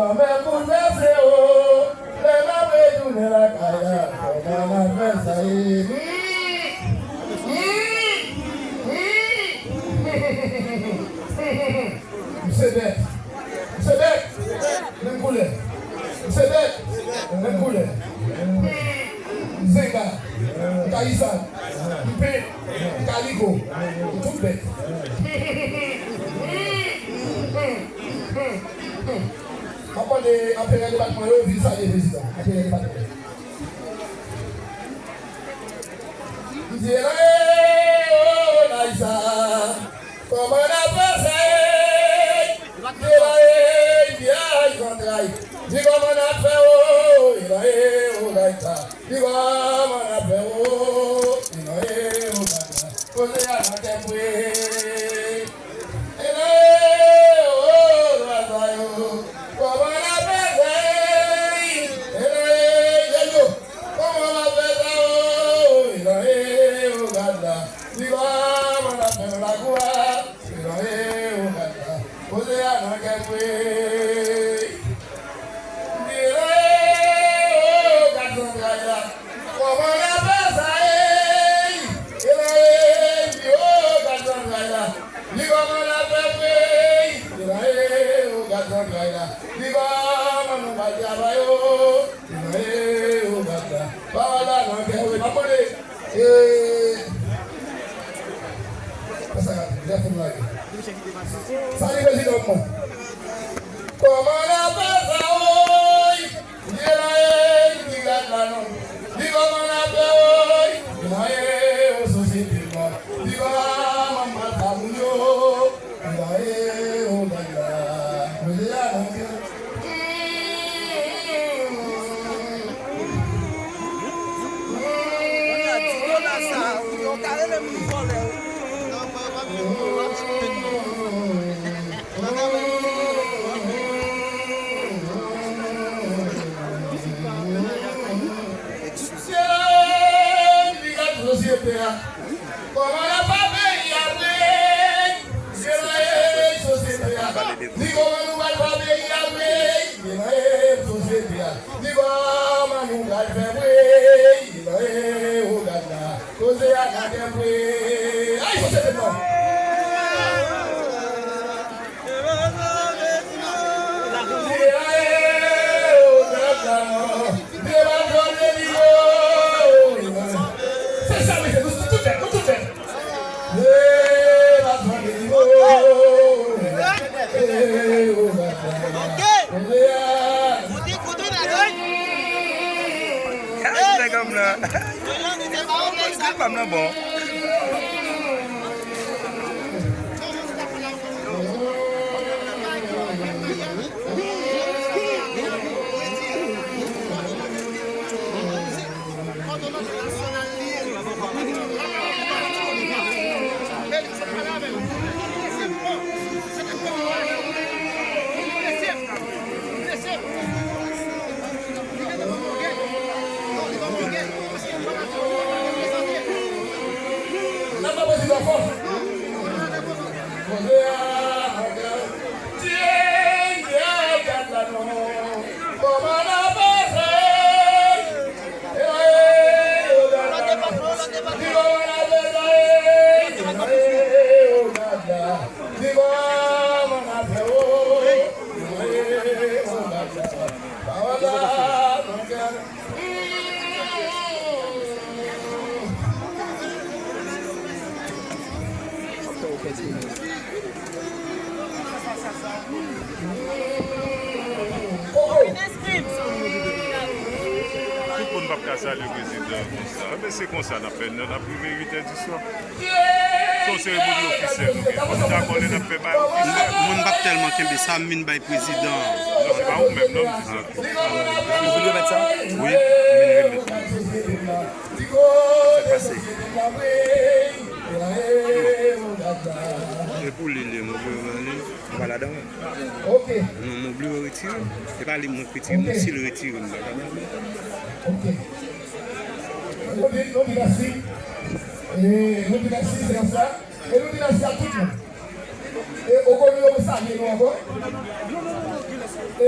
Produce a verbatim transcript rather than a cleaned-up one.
Mwen boulvèse o, lè m ap retounen lakay la, kòman m ap fè sa ye? Misye bèt. Misye bèt. Menm koulè. Misye bèt. Menm koulè. Zenga. Kayisad. Mpe. Kaliko. Tout bèt. M ap mande anperè depatman yo vin salye prezidan. Anperè depatman yo. M di, elaye, o, Naysa, kòman n ap fè sa, ey? Elaye, pyèj zantray. Di kòman n ap fè, o, elaye, o, Naysa. Di kòman n ap fè, o, elaye, o, Naysa. Koze a nan tèt mwen. Elaye, o, Naysa yo. Kòman n ap fè sa, ey? Elaye, jèn yo. Kòman w ap fè sa, o? Elaye, o gad la. Di kòman w ap fè nan lakou a? Elaye, o gad la. Koze a nan kè mwen. Elaye, o gad zantray la. Kòman w ap fè sa, ey? Elaye, o gad zantray la. Di kòman w ap fè, ey? Elaye, o gad zantray la. Di kòman nou pral travay, o? Pawòl la nan kè w, m ap mande. E, sa ka, lè fè m lage. Salye prezidan mwen. Kòman n ap fè sa, woy? Di la, e, di gad la non. Di kòman n ap fè, woy? Di la, e, o sosyete mwen. Di kòman m pral fè moun yo. Sosyete a. Kòman n ap fè peyi a vre? Se la e sosyete a. Di kòman nou pral fè peyi a vre? Se la e sosyete a. Di kòman nou pral fè vre? Se la e o gad la. Koze a ka fè vre. Ay, sosyete non. Nèg an m nan. Konn si pa m nan bon. Tout moun p ap ka salye prezidan konsa. Enben, se konsa n ap fè, n ap rive uit è di swa. Se yon seremoni ofisyèl nou gen. Moun dakò lè n ap fè bagay ofisyèl. Moun p ap tèlman kenbe sa, m vin bay prezidan. Non, se pa ou menm, non, m di sa. Ou vin remèt sa? Wi, m vin remèt li. Sa k pase? E pou li, li, mwen vle ba li. Ou pa ladan? Non, mwen oblije retire. Se pa li mwen k retire, mwen si l retire, m pa ka ba li. Nou di, nou di mèsi. E nou di mèsi, seyans la. E nou di mèsi a tout moun. E Okonou yo, mwen salye nou ankò. E